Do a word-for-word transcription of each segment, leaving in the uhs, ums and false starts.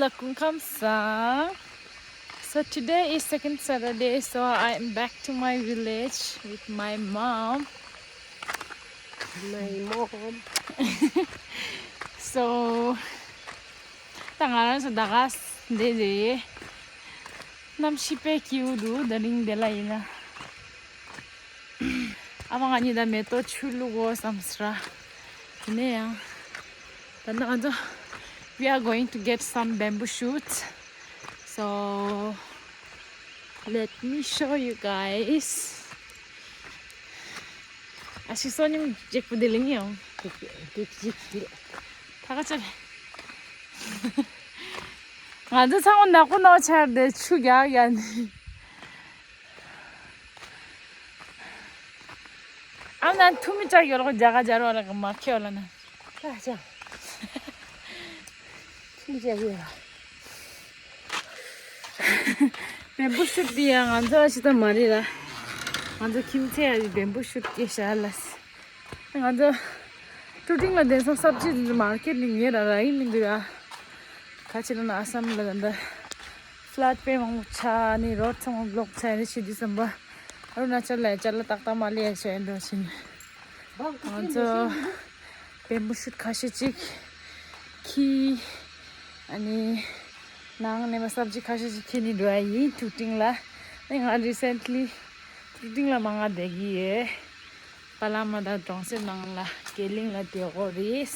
སྐུ་ཁམས་བཟང་། So today is second Saturday, so I am back to my village with my mom. My mom. So ད་ང་རང་ཚོ་ད་ག་འདི་རེད། གནམ་གཤིས་དཔེ་སྐྱིད་པོ་འདུག་ད་རིང་འདི་ལ་ཡིན་ན། ཨ་མ་ང་གཉིས་ད་མེ་ཏོག་ཆུ་བླུག་དགོས་བསམ་སྲ། དེ་ནས་ཡང་། ད་ནང་ཚོ། We are going to get some bamboo shoots. So let me show you guys. ཨ་ཤི་སོ་ཉིམ་ཅེག་པུ་དེ་ལིང་ཡང་། ཐ་ག་ཆ་རེད། ང་ཚོ་ཚང་མ་ནག་པོ་ནག་ཆར་དེ་ཆུ་རྒྱག་ཡ་ནི། ཨ་ན་ཐུ་མི་ཅག་ཡོད་ལོག་རྒྱ་ག་རྒྱ་རོ་ལ་གི་མ་ཁེ་ལ་ན། ལ་ཅག་ཐུ་མི་ཅག་ཡོད་ལ། བེམ་བུ་ཤུད་འདི་ཡང་ང་ཚོ་ཨ་ཅི་ད་མ་རེད་ལ། ང་ཚོ་ཁྱིམ་མཚེས་ཨ་ཅི་བེམ་བུ་ཤུད་སྐྱེ་ཤ་ལ། ང་ཚོ་ཀྲུ་ཀྲིང་ལ་དེང་སང་སབ་ཇི་འདི་མར་ཀེ་ཊི་ནི་ཉེ་ར་ར་ཡིན་མི་འདུག་ཡ། ཁ་ཆེ་ན་ཨ་སམ་ལ་ད་ད་ཕ་ལ་ཊི་དཔེ་མང་པོ་ཆགས་ནི་རོ་ཌི་ཚང་མ་བྷི་ལོག་ཆགས་ནི་ཤི་དུས་ཙམ་པ། ཨ་རུ་ན་ཅལ་ལ་ཅལ་ལ་ཏག་ཏག་མ་ལས་ཤ་ཡིན་འགྲོ་ཕྱིན། ང་ཚོ་བེམ་བུ་ཤུད་ཁ་ཤས་ཅིག་ཁྱི། ཨ་ནི། ནང་ནས་མ་སབ་ཇི་ཁ་ཤས་ཤིག་ཁྱེར་ནས་འགྲོ་ཡ་ཡིན་ཐུག་ཀྲིང་ལ། ཨ་ནི་ང་རི་སེན་ལི་ཐུག་ཀྲིང་ལ་མ་ང་བསྡད་ཀྱི་ཡོད། པ་ལ་མ་དང་གྲོང་གསེབ་ནང་ལ་སྐས་ལིང་ལ་བསྡད་ཡོད་རེད།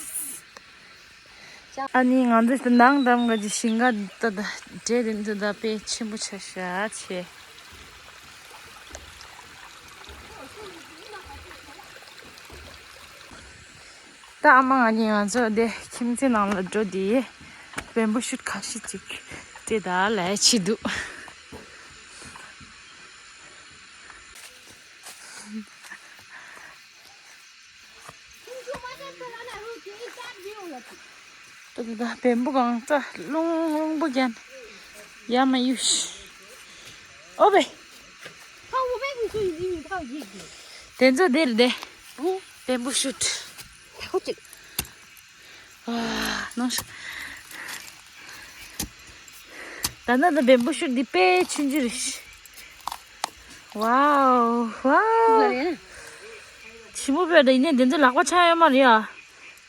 ཨ་ནི་ང་ཚོ་ནང་འགྲམ་ག་གི་ཞིང་ཁ་ད་ད་འབྲས་དེ་ཚོ་ད་དཔེ་ཆེན་པོ་ཆགས་ཤག་ཆེ། ད་ཨ་མ་ང་གཉིས་ང་ཚོ་དེ་ཁྱིམ་མཚེས་ནང་ལ་འགྲོ་དེ་བེམ་བུ་ཤུད་ཁ་ཤས་ཅིག་དེ་ད་ལས་ཆི་འདུག་ད་ད་ད་བེམ་བུ་གང་ཙ་རླུང་རླུང་པོ་རྒྱན་ཡ་མ་ཡུ་ཤི། ཨོ་བེ། དེ་ཚོ་དེ་ལ་དེ། བེམ་བུ་ཤུད། ཨ་ནོ་ཤ། ད་ནི་ད་བེམ་བུ་ཤུད་འདི་དཔེ་ཆུང་ཆུང་རེད། ཝའོ་ཝའོ། ཞིམ་པོ་བོད་ད་ཡིན་ནའི་འདི་ཚོ་ལག་པ་འཆང་ཡོད་མ་རེད་ཨ།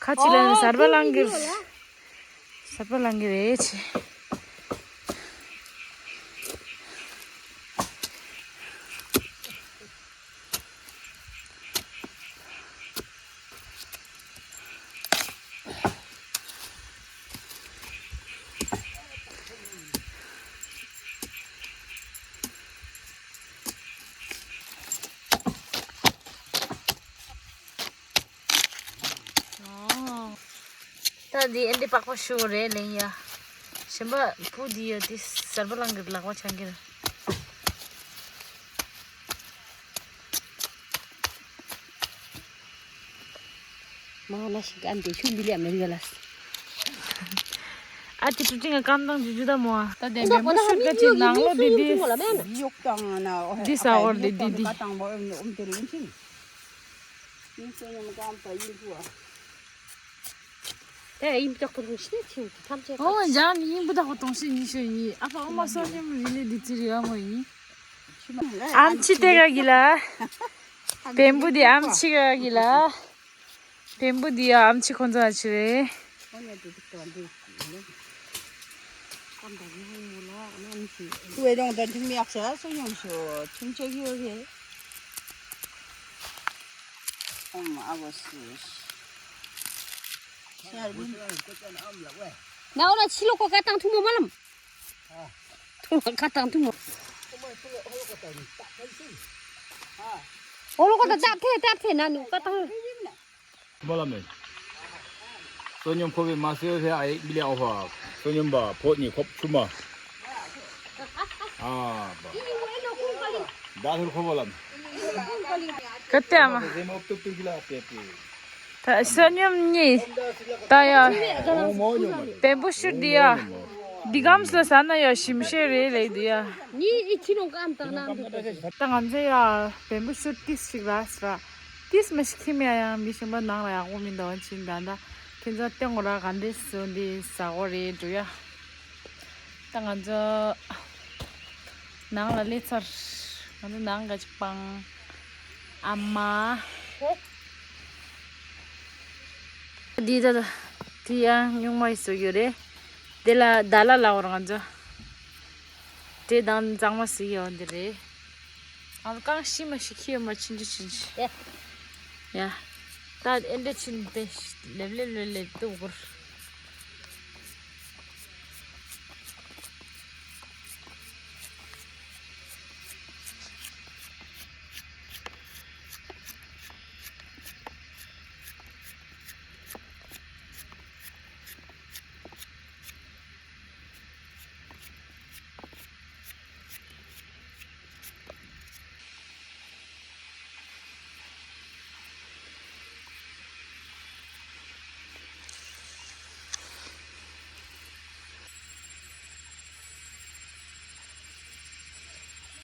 ཁ་ཅིག་ལ་ནི་ཟར་པ་ལང་གི་རེད། ཟར་པ་ལང་གི་རེད་ཆེ། ད་འདི་ཨེ་འདི་པགས་པ་ཤུ་རེད་ལེན་ཡ། གཞན་པ་བུ་འདི་ཡ་འདི་ཟར་པ་ལང་གི་ལག་པ་འཆང་གི་རེད། མ་ན་ཤི་ག་འདི་ཤུ་འདི་ལས་མེད་ག་ལ། ཨ་ཏི་ཀྲུ་ཀྲིང་ང་སྐམ་དང་ཇུ་ཇུ་ད་མོ་ཨ། ད་དེ་མེ་མོ་ཤུ་ག་ཅིག་ནང་ལོ་འདི་འདི། འདི་ས་འོར་འདི་འདི་འདི། དེ་ཡིན་པ་ཁོ་རང་ཤི་ཆེན་ཐམས་ཅད། ཨོ་ཡང་ཡིན་པ་ཁོ་གཏོང་ཤི་ཉི་ཤུ་ཡིན། ཨ་ཕ་ཨོ་མ་སོ་ཉམ་རི་ལི་འདི་ཙི་རི་ཨ་མོ་ཡིན། ཨམ་ཆི་དེ་ག་གི་ལ། བེམ་བུ་འདི་ཨམ་ཆི་ག་གི་ལ། བེམ་བུ་འདི་ཡ་ཨམ་ཆི་ཁོང་ཚོ་ཨ་ཆི་རེད། ཁོ་ཡི་རང་དང་ཁྱིམ་ཡག་ཤ་སོ་ཉམ་ཤོ་ཁྱིམ་ཆེ་གི་ཡོད་གི། ཨོམ་ཨ་བོ་སི། ཤར་བུ། ན་འོ་ན་ཕྱི་ལོགས་ཀོ་ཀ་བཏང་ཐུབ་མོ་མ་ལམ། ཐུབ་མོ་ཀ་བཏང་ཐུབ་མོ། འོ་ལོ་ཀོ་ད་སྟབས་ཐེ་སྟབས་ཐེ་ན་ནུ་ཀ་བཏང་། མ་ལ་མེ། སོ་ཉམ་ཁོ་བའི་མ་སེ་ཧེ་ཨའི་མི་ལེ་ཨོ་ཧ། སོ་ཉམ་པ་ཕོ་ཉི་ཁོབ་ཆུ་མ། ཨ་བ། ད་ཧུར་ཁོ་བ་ལམ། ག་ཏེ་མ། ཟེ་མོ་ཏུག་ཏུག་གི་ལ་ཏེ་ཏེ། ད་སོ་ཉམ་གཉིས། ད་ཡ། མོ་མོ་ཉོ་མ། བེམ་བུ་ཤུད་འདི་ཡ། འདི་གམ་སོ་ས་ན་ཡ་ཞིམ་ཤེས་རེད་ལེ་འདི་ཡ། ནི་ཨི་ཁྱི་རོང་ཀམ་དང་ནང་འདུག་ད་ང་ཚོ་ཡ་བེམ་བུ་ཤུད་ཏིས་ཞིག་ར་སི་ར། ཏིས་མ་ཞིག་ཁྱིམ་ཡ་ཡང་མི་ཤིང་པ་ནང་ལ་ཡག་པོ་མི་འདུག་ཕྱིན་ད་ད། ཁྱེད་ཚོ་སྟེང་འོ་ར་ག་འདྲེ་སོ་འདི་ཟ་གོ་རེད་འགྲོ་ཡ། ད་ང་ཚོ་ནང་ལ་སླེབས་ཚར། ང་ཚོ་ནང་ག་ཅིག་སྤང་། ཨ་མ། འདི་ད་དེ་ཡང་སྨྱུག་མ་ཡི་བཟོ་རྒྱུ་རེད། དེ་ལ་ད་ལ་ལ་བར་ང་ཚོ་དེ་དང་གཙང་མ་ཟིག་ཡོད་འདི་རེད། ང་ཚོ་རྐང་ཤི་མ་ཤི་ཁྱི་ཡོད་མ་ཕྱིན་ཅི་ཕྱིན་ཅི། ཡ། ད་ཨེ་འདྲ་ཕྱིན་པས་ལེབ་ལེབ་ལེབ་ལེབ་ཏུ་གུར།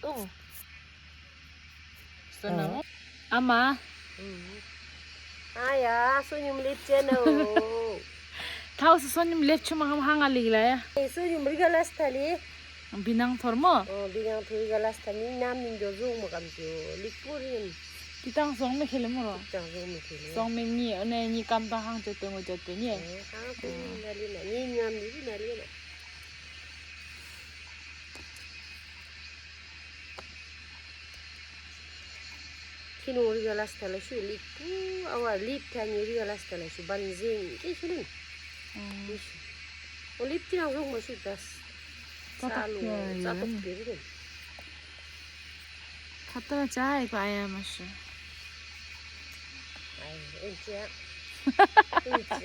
ཨོ། བསོད་ནམས། ཨ་མ། ཨ་ཡ། བསོད་སྙོམས་ལེབ་ཅན་ནོ། ཐའོ་སི་བསོད་སྙོམས་ལེབ་ཆུ་མ་ཧམ་ཧ་ང་ལིག་ལ་ཡ། བསོད་སྙོམས་རི་ག་ལ་སི་ཐ་ལི། བི་ནང་ཐོར་མོ། ཨོ། བི་ནང་ཐོར་རི་ག་ལ་སི་ཐ་ནི་ནམ་ནིང་འགྱོ་ཟུག་མོ་གམ་ཞུ་ལིག་པོ་རིན། ཏི་ཏང་སོང་མེ་ཁེ་ལེ་མོ་རོ། ཏི་ཏང་སོང་མེ་ཁེ་ལེ། སོང་མེ་གཉིས་ཨོ་ནེ་གཉིས་ཀམ་ཏང་ཧང་ཅོ་ཏེ་ངོ་ཅོ་ཏེ་ནི། ཨོ། ཧང་ཏེ་ནི་ན་ལི་ན་ནི་ཉམ་ནི་རི་ན་ལི་ན། ཁྱི་ནོར་རི་ག་ལ་སི་ཐ་ལ་ཤུ་ལིག་པུ་ཨ་བ་ལིབ་ཐ་ནི་རི་ག་ལ་སི་ཐ་ལ་ཤུ་བན་ཟིན་ཀེ་ཤུ་ལིན། ཨོ་ལིབ་ཀྱི་རང་རུག་མ་ཤུ་དས། ས་ལུ་ས་ཏོག་ཀེ་རི་ལིན། ཁ་ཏ་ཅ་ཨེ་ཀ་ཨ་ཡ་མ་ཤུ། ཨ་ཡ་ཨེ་ཅ་ཨེ་ཅ།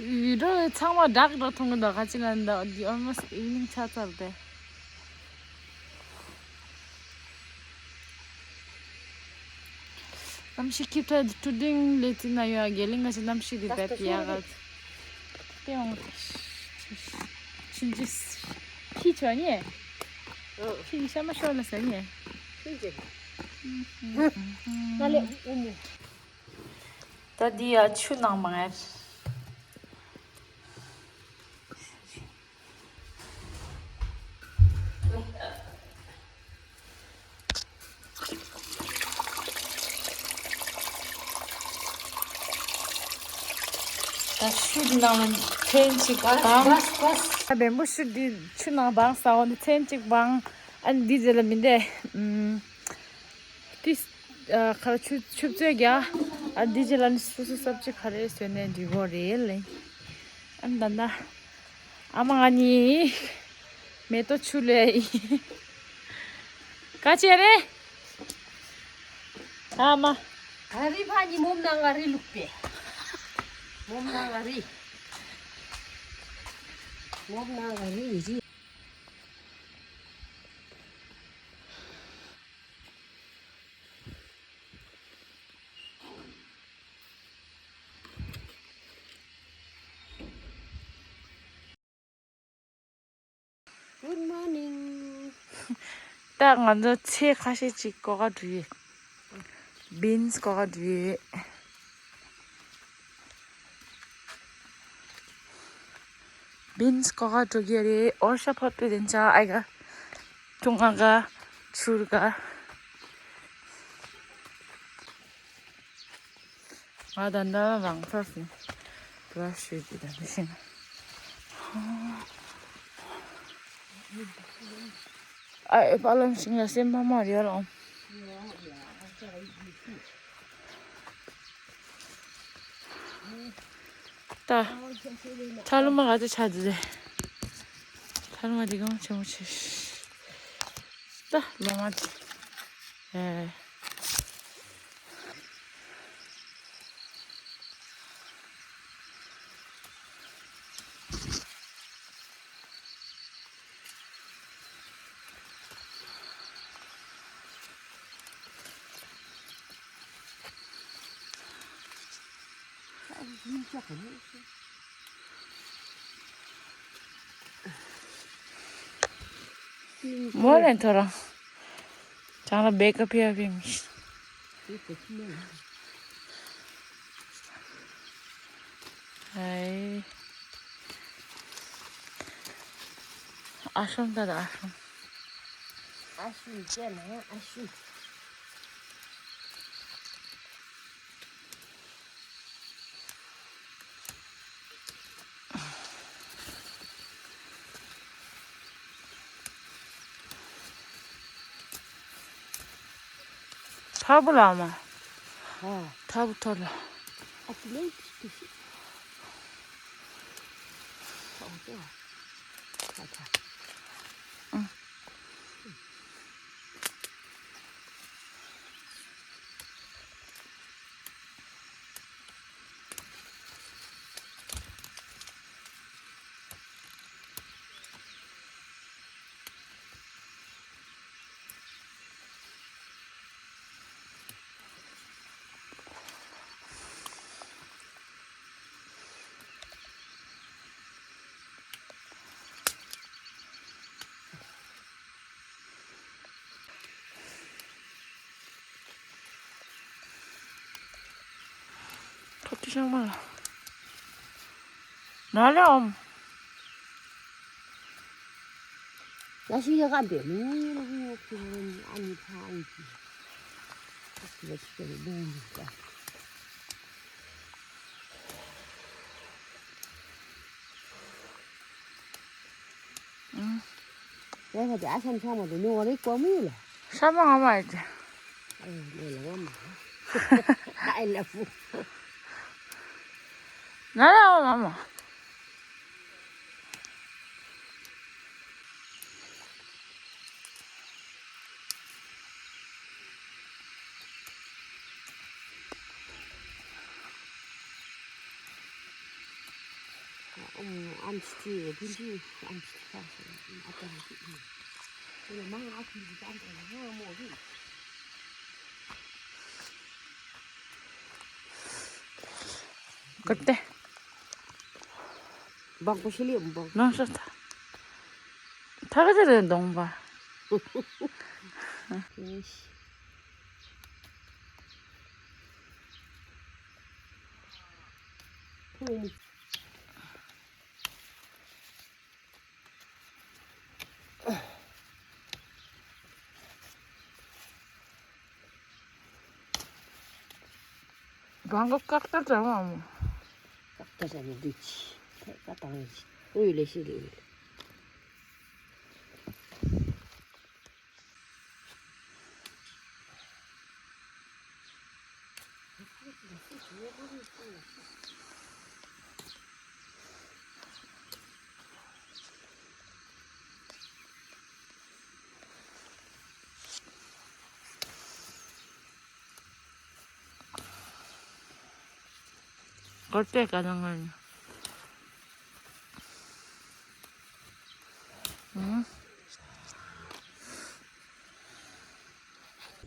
བི་ཌིའོ་ཚང་མ་ཌག་ཌག་མཐོང་གི་འདུག་ཁ་ཅིག་ལ་འདུག་འདི་ཨོལ་མོ་སི་ཨིབ་ནིང་ཆགས་ཚར་ཏེ། གནམ་གཤིས་ཁྱིམ་ཐ་ཀྲུ་ཌིང་ལེ་ཙི་ན་ཡོད་ཨ་རྒྱལ་གླིང་ག་ཞིག་གནམ་གཤིས་དེ་བེད་ཡག་ག་ཏེ་འོང་། ཕྱིན་ཅི་ཕི་ཆོ་ཉེ་ཕི་ཤ་མ་ཤོར་ལ་ཟེར་ཉེ། ཕྱིན་ཅི་ན་ལེ་ཨུ་མུ། ད་འདི་ཡ་ཆུ་ནང་མ་ངར། ད་ཆུ་འདི་ནང་ལ་ཚན་གཅིག་སྦངས། ད་བེམ་བུ་ཤུ་འདི་ཆུ་ནང་སྦངས་ས་འོ་འདི་ཚན་གཅིག་སྦངས། ཨ་ནི་འདི་རྗེས་ལ་མི་འདས། ཨུམ། ཏིས། ཨ་ཁར་ཆུ་ཆུ་བཙོས་རྒྱ། ཨ་འདི་རྗེས་ལ་ནི་སོ་སོ་སབ་ཅི་ག་རེ་བཟོས་ནས་འདི་གོ་རེད་ལེ། ཨ་ནི་ད་ན། ཨ་མ་ང་ནི་མེ་ཏོག་ཆུ་ལེ། ག་ཅེ་རེ། ཨ་མ། ཨ་རི་ཕ་ནི་མོམ་ནང་ང་རི་ལུག་པེ། མོམ་ནང་ང་རི། མོམ་ནང་ང་རི་རི། Good morning. ད་ང་ཚོ་ཚལ་ཁ་ཤས་ཅིག་ཀོ་ག་འགྲོ་ཡི། བིན་སི་ཀོ་ག་འགྲོ་ཡི། བིན་སི་ཀོ་ག་འགྲོ་གི་རེད། ཨོར་ཤ་ཕོར་པི་དེན་ཅ་ཨའི་ག་ཀྲུང་ཨ་ག་ཚུར་ག་ང་ད་ལྟ་རང་ཚ་ཟིན། བྲ་ཤོད་ཀྱི་ད་འདི་ཤིང་། ཨ་ཨེ་པ་ལམ་ཤིང་ལ་སེམས་པ་མ་རེད་རང་། ད། ཐ་ལུ་མ་ག་ཏུ་ཆ་དུ་དེ། ཐ་ལུ་མ་དེ་གང་ཆེ་མོ་ཆེ། ད་ལོ་མ་དེ། ཨེ། མོ་ལན་ཐོ་རང་། ཅང་ལ་བེ་ཀ་ཕི་ཡ་ཕི་མི། ཧའི། ཨ་ཤམ་ད་ད་ཨ་ཤམ། ཨ་ཤུ་བྱས་ན་ཡང་ཨ་ཤུ། ཐབ་ལ་མ། ཨ། ཐབ་ཐོར་ལ། ཨ་ཙི་ལེ་ཏི་ཤི། ཨོ་ཏེ་བ། ཁ་ཁ། ཨང་། ཐོབ་ཏུ་ཤང་མ་ལ། ན་ལེ་ཨོམ། ཡ་ཤི་ཡ་ག་འདི་མི་ལོ་གི་ཡོ་ཁི་ཨ་ནི་ཁ་ཨ་ནི་ཁི། ཁ་ཁི་ལ་ཁི་ལ་ལུང་ལུང་ཀ། ཡ་ཧ་དེ་ཨ་ཤམ་ཤམ་མ་དེ་ནི་འོ་རེ་ཀོ་མི་ལ། ཤམ་མ་ང་མ་ཡ་དེ། ཨེ་ལེ་ལ་ང་མ། ཨའི་ལབ་བུ། ན་ར་འོ་ང་མ། གོ་ཏེ། འབག་པོ་ཤི་ལི་འབག་ནང་ཤ་ཚ། ཐག་ཆ་རེ་འདོང་པ། བང་གོ་ཀག་ཏ་ཙམ་མ་མོ། ཀག་ཏ་ཙམ་མ་འདུག་ཅི། ཐད་ཀ་བཏང་ཡིན་ཅི། ཨུ་ཡུ་ལེ་ཤི་ལེ་ཡུ་ལེ། གོར་ཏེ་ག་ལ་ང་ནི།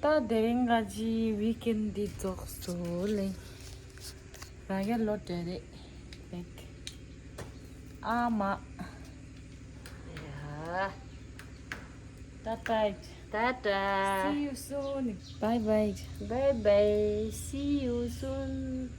ད་དེ་རིང་ང་ཅི་ཝིག་ཨེན་འདི་རྫོགས་སོ་ལེ། རང་ཡ་ལོ་དྲེ་རེད་ལེགས། ཨ་མ། ཡ། ཏ་ཏ། ཏ་ཏ། See you soon. Bye bye. Bye bye. See you soon.